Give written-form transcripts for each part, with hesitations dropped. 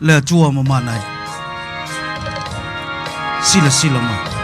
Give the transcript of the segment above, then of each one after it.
Le Atua mamana e. Silasila mai.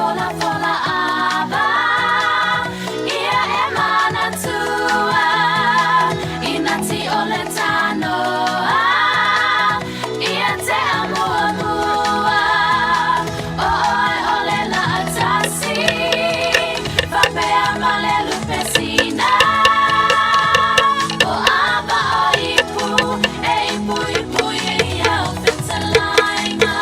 Folafola ava ia e manatua ina ti o le tanoa ia te amuamua o oe o le laatasi faapea ma le lupe sina o ava o ipu e ipu ipu ia o fetalaiga.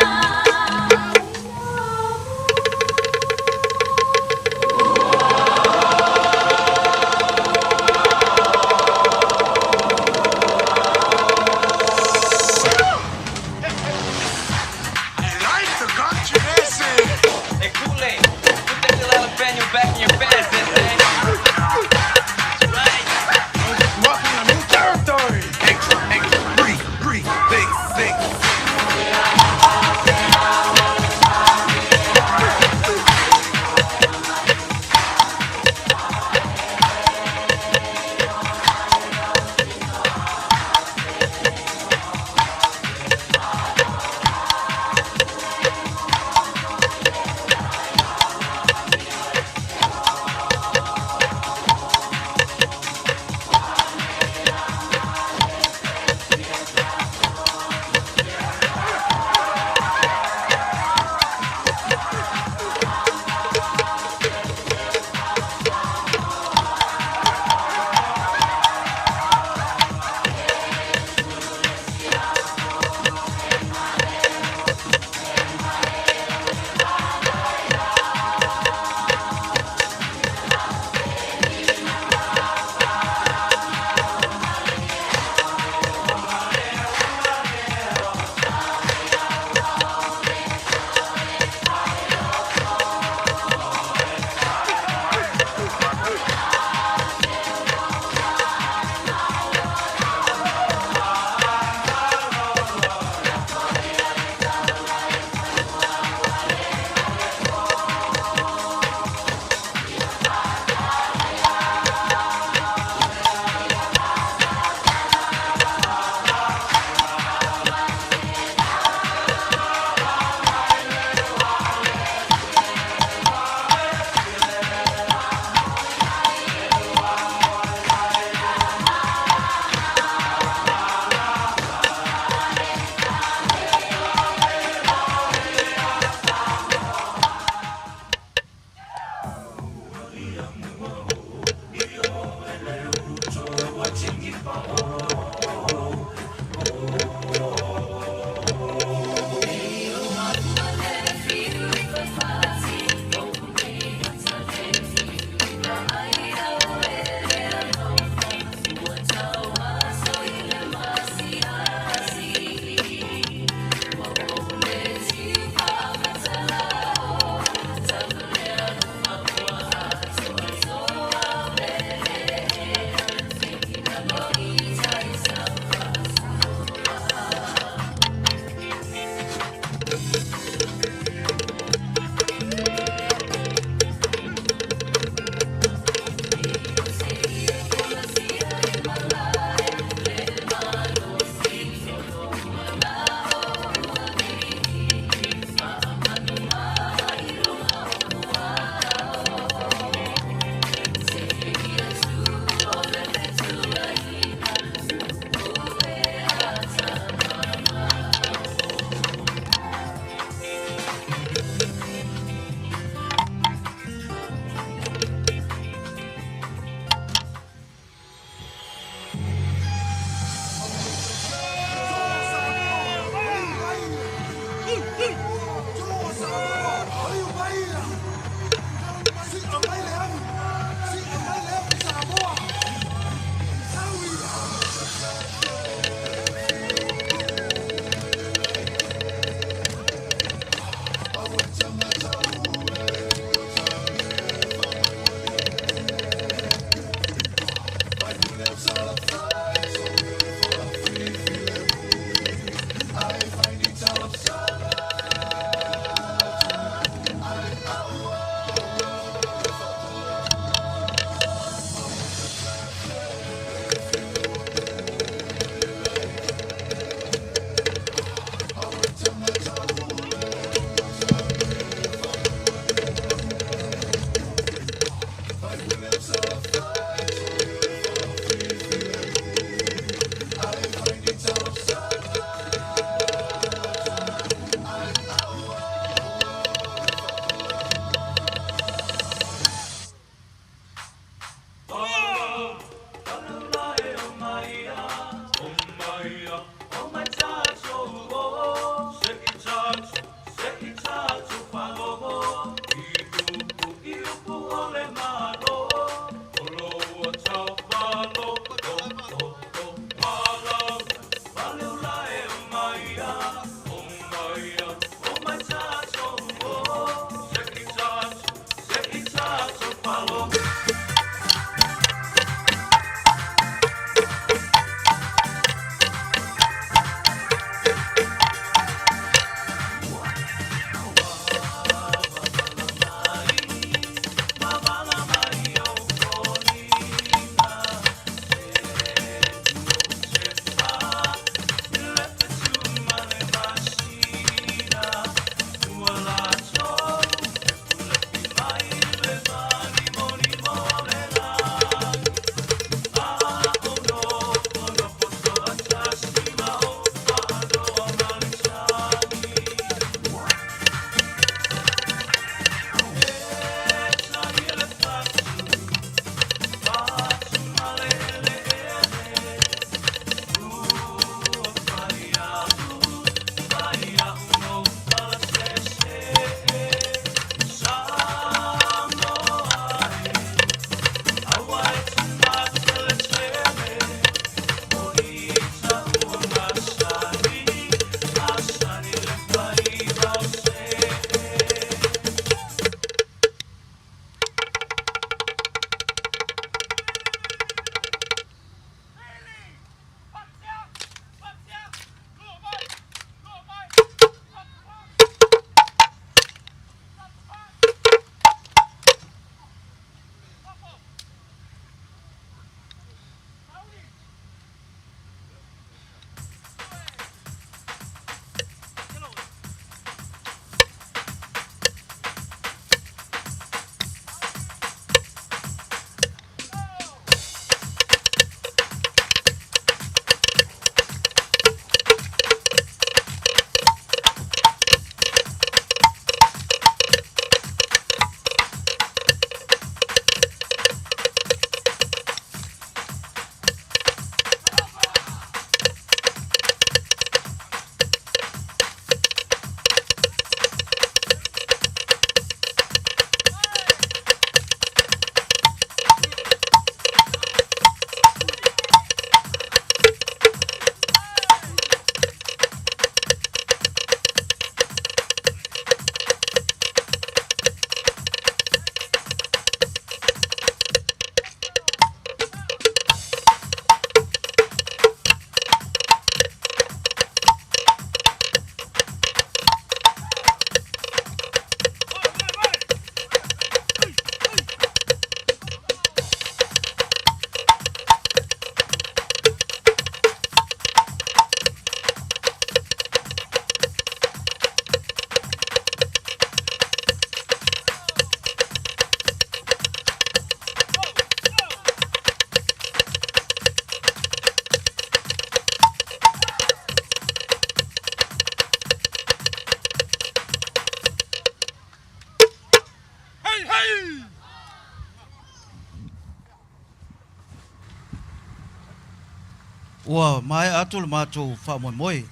Ua maea atu le matou faamoemoe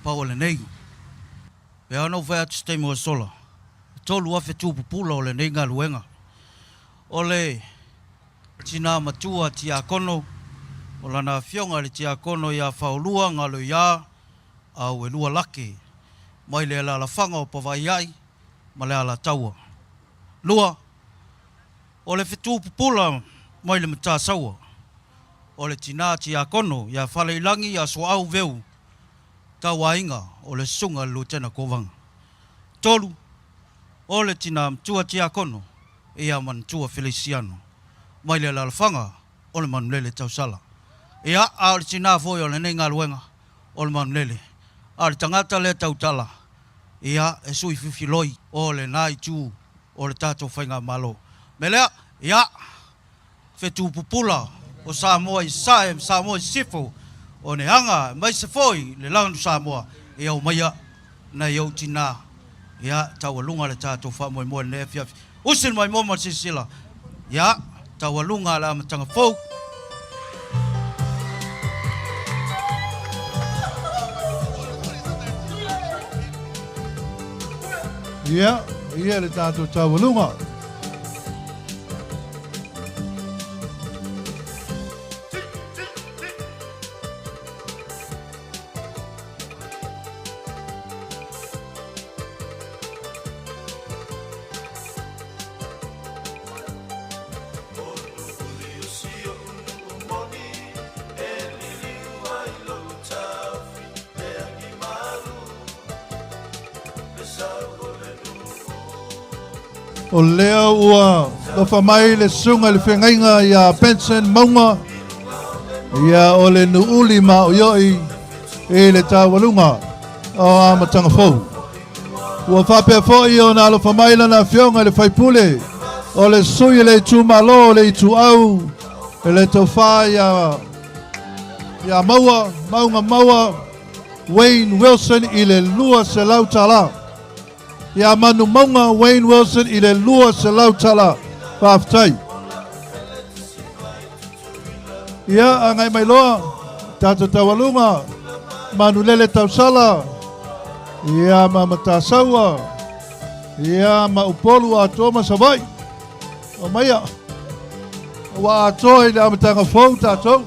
pau o lenei. Pei lava ona ou fai atu i se taimi ua sola, e 3,000 tupupula o lenei galuega. O le tina matua tiakono, o lana afioga i le tiakono ia Faolua Galoia Auelua Lake, mai le alaalafaga o Pavaiai ma le Alataua. 2, o le fetu pupula mai le Matasaua, o le tina tiakono ia Faleilagi ia Soau Veu Tauaiga o le susuga i le Lutena Kovana. 3, o le tina matua tiakono ia Manatua Felisiano mai le alaalafaga o le Manulele Tausala. Ia, a o le tina foi o lenei galuega o le Manulele, a o le tagata lea tautala, ia, e sui fifiloi o lena itu o le tatou Faigamalo. O le mea lea, ia, fetu pupula o Samoa i Sasae ma Samoa i Sisifo, o Neaga aemaise foi le Lanu Samoa, ia omaia nai ou tina, ia, taualuga le tatou faamoemoe i lenei afiafi. Usi le maimoa ma le silasila, ia, taualuga le amataga fou. Ia, ia le tatou taualuga. O lea ua lofa mai le susuga i le feagaiga ia Benson Maunga, ia o le Nuuli Maoioi i le taualuga o Amataga Fou. Ua faapea foi ona alofa mai lana afioga i le faipule o le sui o le itumalo o le Ituau i le tofa ia ia Maua Mauga Maua Wayne Wilson i le $200. Ia Manu Mauga Wayne Wilson i le $200. Faafetai. Ia, agai mai loa, tatou taualuga, Manulele Tausala, ia ma Matasaua, ia ma Upolu atoa ma Savaii. Omaia, ua atoa i le amataga fou tatou.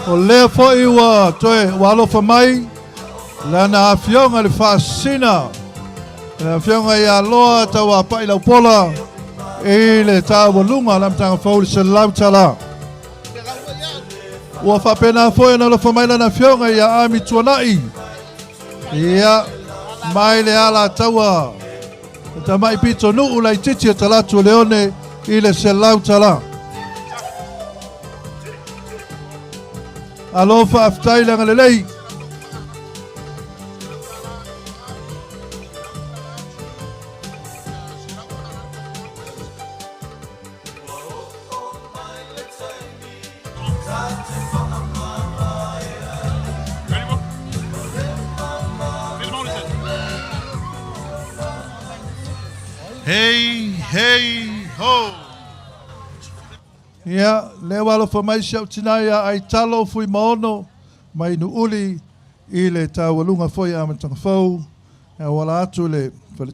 O lea foi ua toe ua alofa mai lana afioga i le Faasisina, le afioga ia Loa Tauapai Laupola i le taualuga o le amataga fou i le $100. Ua faapena foi ona alofa mai lana afioga ia Ami Tuanai, ia mai le Alataua le tamai pitonuu laitiiti o Talatu o Leone i le $100. Alo faafetai le agalelei. Hey, hey, ho! Ia, lea ua alofa mai si au tina ia Aitalo Fuimaono mai Nuuli i le taualuga foi a Amataga Fou e auala atu le